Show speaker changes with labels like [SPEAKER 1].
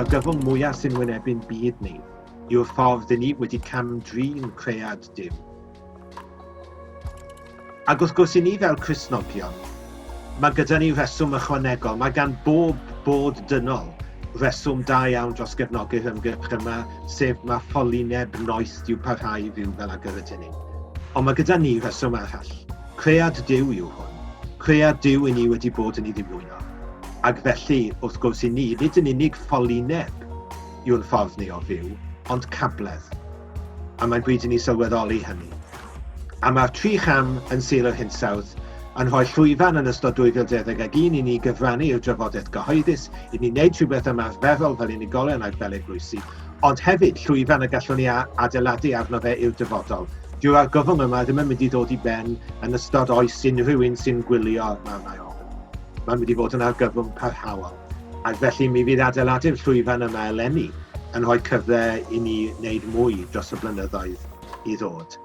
[SPEAKER 1] argyfwng mwyaf sy'n wynebu'n byd ni yw'r ffordd dyn ni wedi cam-drin cread Duw. Ac wrth gwrs i ni fel Cristnogion, mae gyda ni reswm ychwanegol, mae gan bob bod dynol reswm da iawn dros gefnogi'r ymgyrch yma, sef mae ffolineb noeth yw parhau i fyw fel ag yr ydyn ni. Ond mae gyda ni reswm arall. Cread Duw yw hwn. Cread Duw i ni wedi bod yn ei ddiflwyno. Ac felly, wrth gwrs i ni, nid yn unig ffolineb yw'n ffordd ni o fyw, ond cabledd. A mae'n bryd i ni sylweddoli hynny. A mae'r 3 cham yn Sul yr Hinsawdd yn rhoi llwyfan yn ystod 2021 i ni gyfrannu i'r drafodaeth gyhoeddus, i ni wneud rhywbeth ymarferol fel unigolion ac fel eglwysi, ond hefyd llwyfan y gallwn ni adeiladu arno fe i'r dyfodol. Dyw'r argyfwng yma ddim yn mynd i ddod i ben yn ystod oes unrhyw un sy'n gwylio mae ofn. Mae'n mynd i fod yn argyfwng parhaol. Ac felly mi fydd adeiladu'r llwyfan yma eleni yn rhoi cyfle i ni wneud mwy dros y blynyddoedd i ddod.